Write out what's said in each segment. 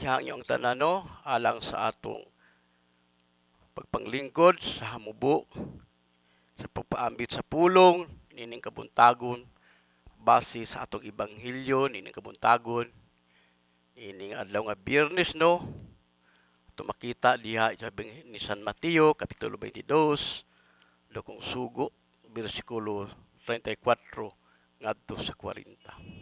Gihangyo ang tanan, no, alang sa atong pagpanglingkod sa hamubo, sa pagpaambit sa pulong nining kabuntagon, base sa atong ebanghelyo nining kabuntagon, ining adlaw nga Biyernes, no. Ato makita diha sa ni San Mateo kapitulo 22 dakong sugo, bersikulo 34 ngadto sa 40.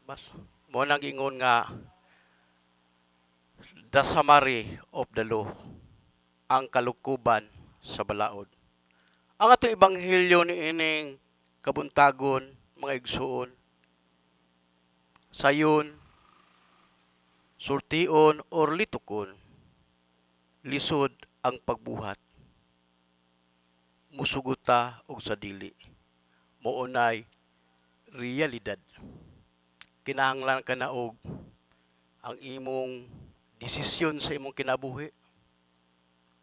Mas mo nang ingon nga the summary of the law, ang kalukuban sa balaod. Ang atong ebanghelyo niining kabuntagon, mga igsuon, sayon, sultion or litukon, lisod ang pagbuhat. Musugot ta og sa dili. Mounay realidad. Kinahanglan ka na og ang imong desisyon sa imong kinabuhi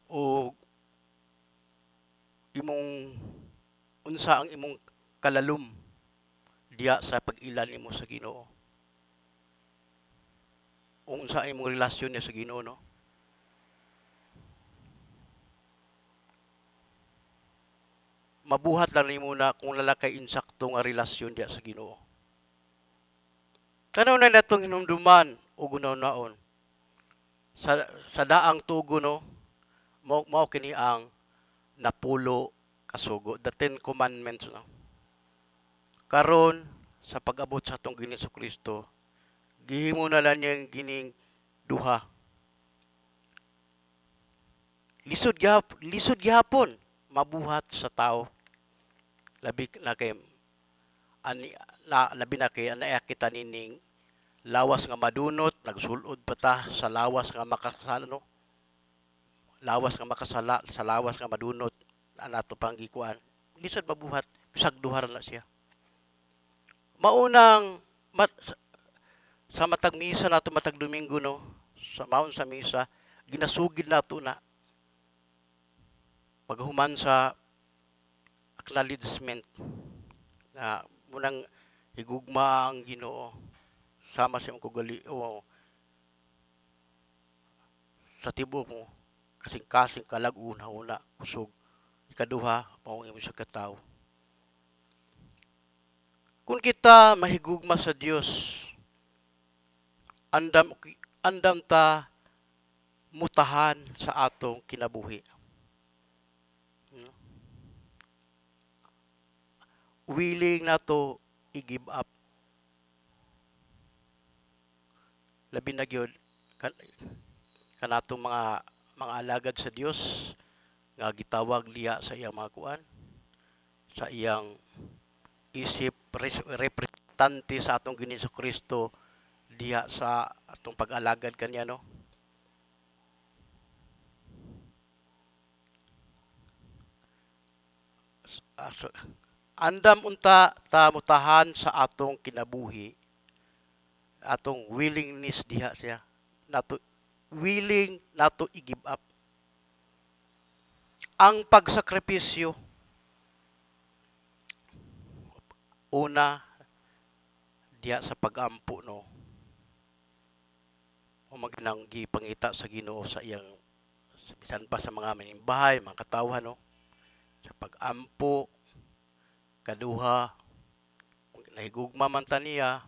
o imong unsa ang imong kalalom diya sa pag-ila nimo sa Ginoo. Unsa ang imong relasyon niya sa Ginoo, no? Mabuhat lang nimo na kung lalakay insakto nga relasyon diya sa Ginoo. Kano na natong hinumduman o gunaw-naon sa daang tugo, no, mao kini ang napulo kasugo, the Ten Commandments, no. Karon sa pag-abot sa atong Ginoong Kristo, gihimo na lang niya gining duha. Lisod gihapon mabuhat sa tao. Labi na kay ani na, labi na kay anaya kita nining lawas nga madunot, nagsulod pa ta sa lawas nga makasala, no? Lawas nga makasala, sa lawas nga madunot, nato pang gikuan. Lisod mabuhat, bisag duha na siya. Maunang mat, sa matag misa nato matag Domingo, no, sa maon sa misa, ginasugid nato na paghuman sa acknowledgement nga munang higugma ang Ginoo sama sa imong kugali o sa tibuok mo kasing-kasing, kalag, una-una, kusog. Ikaduha, mao ang imong sa katawo. Kung kita mahigugma sa Dios, andam andam ta mutahan sa atong kinabuhi. No? Willing nato i-give up. Labi na gyud kanatong mga alagad sa Dios nga gitawag liya sa iyang mga kuan, sa iyang isip representante sa atong Ginoong Kristo diha sa atong pag-alagad kaniya, no. Andam unta ta mutahan sa atong kinabuhi, atong willingness diha siya nato, willing nato i-give up ang pagsakripisyo. Una diha sa pag-ampo, no, o maginang gipangita sa Ginoo sa iyang bisan pa sa mga manimbahay, mga katawhan, no, sa pag-ampo. Kaduha, kung nahigugma man ta niya,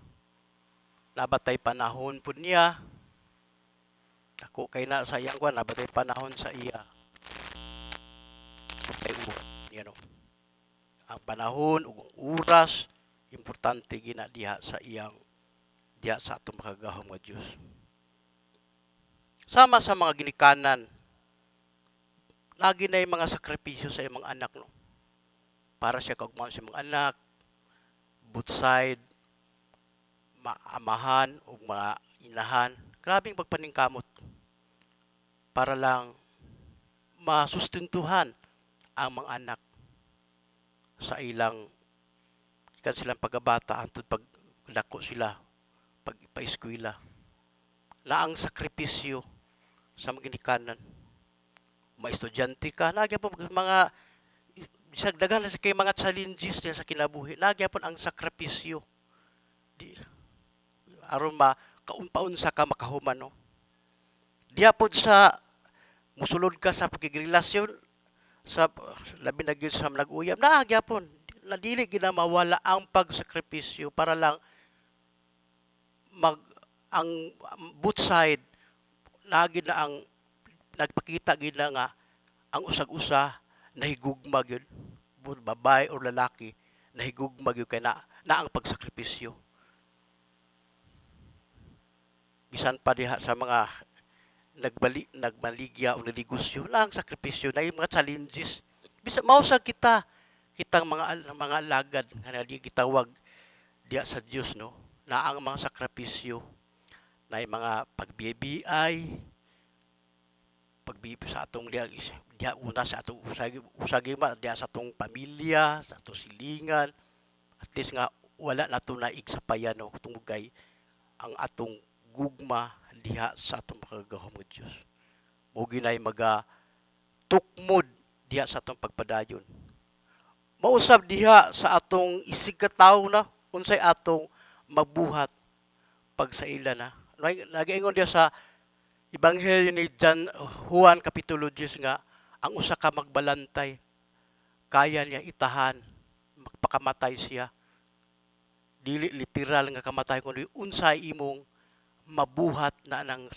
nabatay panahon pud niya. Dako kay na sa iyang kuan, nabatay panahon sa iya kay niya, no. Ang panahon ug ang oras importante gina diha sa iyang, diha sa atong makagagahom nga Dios. Sama sa mga ginikanan, lagi na yung mga sakripisyo sa imong anak, no, para siya kaugmaon sa imong anak, both side, maamahan o mga inahan. Grabing pagpaningkamot para lang masustentuhan ang mga anak sa ilang ikan silang pagkabata hangtod pagdako sila, pag paeskwela na. Ang sakripisyo sa mga ginikanan, maestudyante ka, lagi po mga bisag daghan na sa kay mga challenges niya sa kinabuhi, lagi po ang sakripisyo. Di, Aron ma kaunpaunsa ka makahuman, no? Diha pod sa musulod ka sa pagkigrelasyon sa labi na gyud sa nag-uyab naa gyapon na dili gid na mawala ang pagsakripisyo para lang mag ang both side naa gid na ang nagpakita gid na nga ang usag usa nahigugma gyud, both babae or lalaki, nahigugma gyud kay na ang pagsakripisyo bisan pa diha sa mga nagbali, nagmaligya o negosyo na ang sakripisyo na yung mga challenges. Bisan mao sa kita, kitang mga alagad nga gitawag diha sa Dios, no, na ang mga sakripisyo na yung mga pagbibiay, pagbibi sa atong diha, diha una sa atong usagi, usagi ma diha sa atong pamilya, sa atong silingan, at least nga wala nato naig sa payano tungod kay ang atong gugma diha sa atong makagagahom nga Dios mo ginay maga tukmod diha sa atong pagpadayon. Mausab diha sa atong isig ka tawo na unsay atong mabuhat pag sa ila na. Nagaingon diha sa Ebanghelyo ni John, Juan kapitulo 10 nga ang usa ka magbalantay kaya niya itahan, magpakamatay siya. Dili literal nga kamatay kundi unsay imong mabuhat na ng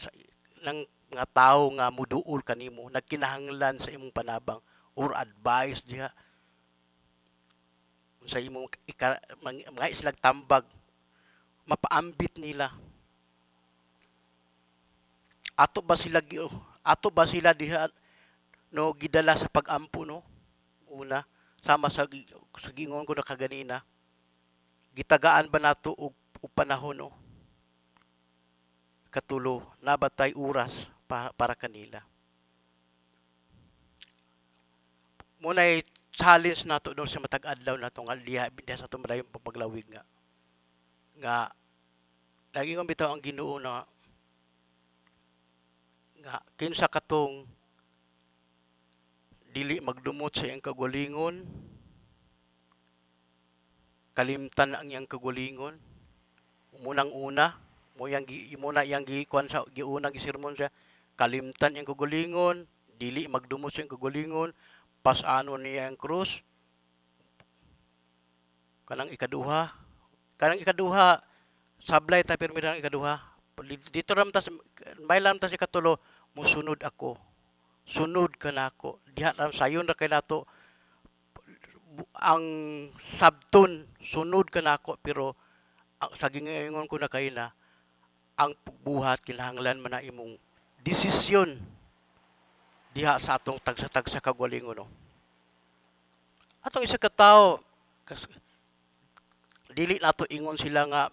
mga tawo nga muduol kanimo, nagkinahanglan sa imong panabang or advice diha, unsa imong ika, mga islag tambag, mapaambit nila. Ato ba sila diha, no, gidala sa pag-ampo, no? Una, sama sa giingon ko na kaganina, gitagaan ba nato og panahon, no? Katulo, nabatay oras para kanila? Muna'y challenge nato, no, sa matag adlaw nato nga diha diha sa atong madayong paglawig nga nagingon bitaw ang Ginoo na nga kinsa katong dili magdumot sa iyang kaugalingon, kalimtan ang iyang kaugalingon. Munang una mo yang mo na iyang gikuan sa giunang gisermon siya, kalimtan iyang kaugalingon, dili magdumot sa iyang kaugalingon, pas-anon niya ang krus. Kanang ikaduha, sablay ta pirmi ang ikaduha dito ram tas may lam tas ikatulo, musunod ako, sunod ka nako. Diha ram sayon ra kay nato ang sabton, sunod ka nako, pero sa gingingon ko na kay na ang pagbuhat kinahanglan man na imong desisyon diha sa atong tagsa-tagsa kaugalingon, no? Atong isa ka tawo, dili nato ingon sila nga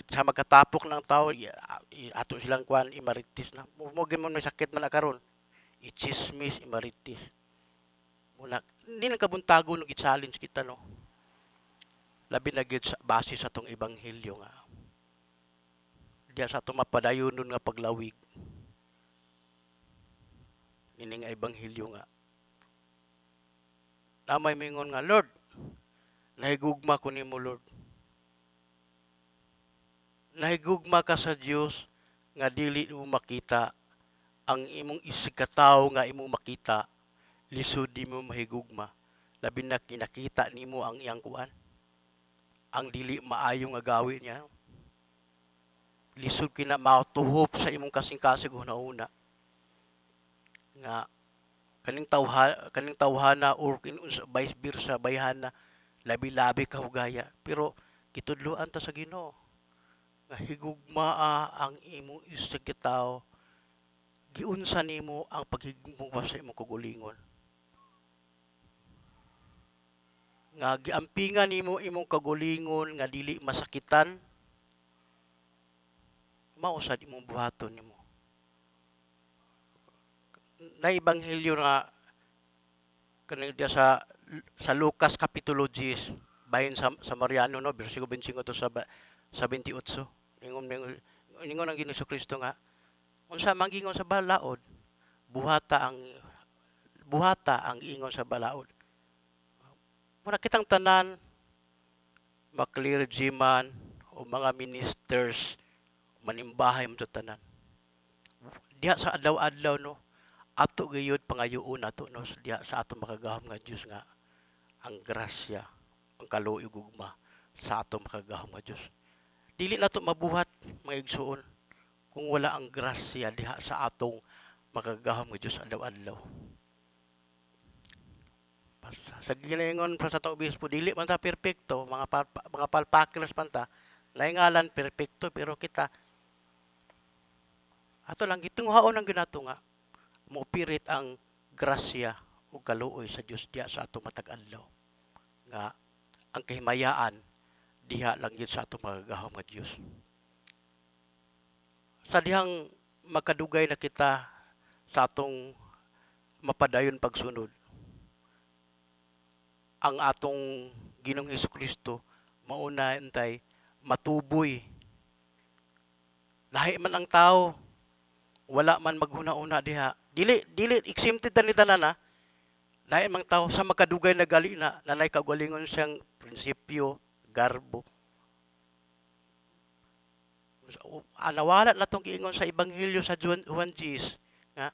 sa magkatapok ng tao, ato silang kuan, imaritis na mo gyud mo, may sakit man na karon, i-chismis, imaritis muna. Hindi nang kabuntago no gi-challenge kita, no, labi na gyud sa base sa atong ebanghelyo nga diya sa atong mapadayonon nga paglawig ini nga ebanghelyo nga namay mingon nga, "Lord, nahigugma ko nimo, Lord." Nahigugma ka sa Dios nga dili mo makita, ang imong isig ka tawo nga imong makita lisod di mo mahigugma, labi na kinakita nimo ang iyang kuan, ang dili maayo nga gawi niya. Lisod kina matuhop sa imong kasing-kasing hunahuna nga kaning tawhana or vice versa, bayhana, labi-labi ka hugaya. Pero gitudloan ta sa Ginoo nga higugmaa ang imong isig ka tawo, giunsa nimo ang paghigugma sa imong kaugalingon, nga giampingan nimo imong kaugalingon nga dili masakitan, mao sad imong buhaton nimo. Na ebanghelyo nga kaning diya sa Lucas kapitulo 10 bahin sa Samariano, no, bersikulo 25 to sa 28. Ingon ang Ginoo Kristo nga unsa man giingon sa balaod, buhata ang giingon sa balaod. Muna kitang tanan Mga clergyman o mga ministers, manimbahay mo sa tanan. Diha sa adlaw-adlaw, no, ato gayud pangayoon nato, no, diha sa atong makagagahom nga Dios nga ang grasya, ang kaluoy, gugma sa atong makagagahom nga Dios. Dili nato mabuhat, mga igsuon, kung wala ang grasya diha sa atong makagagahom nga Dios adlaw-adlaw. Sa ginaingon pa sa atong obispo, dili man ta perpekto, mga palpakers man ta, naingalan perpekto, pero kita ato lang gitunghaon ang ginato nga mooperate ang grasya ug kaluoy sa Dios diha sa atong matag adlaw nga ang kahimayaan diha lang gyud sa atong makagagahom nga Dios. Sa dihang makadugay na kita sa atong mapadayon pagsunod, ang atong Ginoong Hesukristo mauna intay matuboy. Lahi man ang tao, wala man maghuna-una diha. Dili dili exempted ta ni tanan, ha. Lahi mang tao sa makadugay na gali na nanay kaugalingon siyang prinsipyo, garbo. Nawala na tong giingon sa ebanghelyo sa Juan 10 nga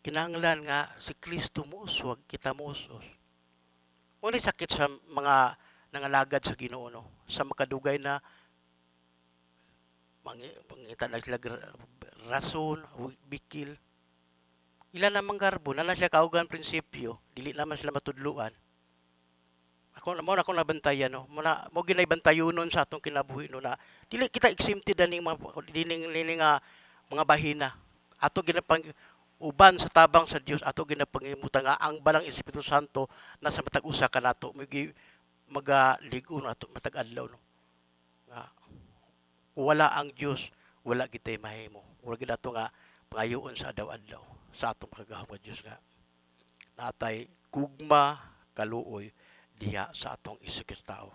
kinahanglan nga si Kristo muuswag, kita muus-os. Mao sakit sa mga nangalagad sa Ginoo, no, sa makadugay na mangita na sila rason, bikil. Ila namang garbo, na sila kaugan prinsipyo, dili naman sila matudluan. Ako mo na akong nabantayan, no. Mo na mo ginay bantayonon sa atong kinabuhi, no, na dili kita exempted aning mga dining nini nga mga bahina. Ato ginapang uban sa tabang sa Dios, ato ginapangimutan nga ang Balang Espiritu Santo nasa matag usa kanato magalig-on ato matag adlaw, no. Nga wala ang Dios, wala kitay mahimo. Wala gid ato nga pangayoon sa adlaw-adlaw sa atong makagagahom nga Dios nga natay gugma, kaluoy diha sa atong isig tao.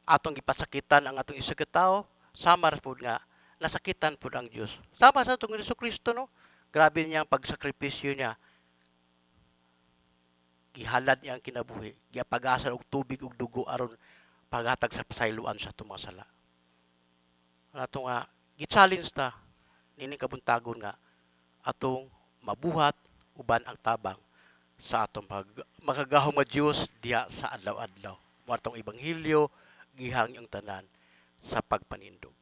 Atong gipasakitan ang atong isig tao, sama ra pud nga nasakitan pud ang Dios. Sama sa atong Kristo, no. Grabe niya ang pagsakripisyo niya. Gihalad niya ang kinabuhi, gipagasan og tubig ug dugo aron paghatag sa pasayloan sa atong mga sala. Ato nga gi-challenge ta nining kabuntagon nga atong mabuhat uban ang tabang sa atong makagagahom nga Dios diha sa adlaw-adlaw. Mao atong ebanghelyo, gihangyo ang tanan sa pagpanindog.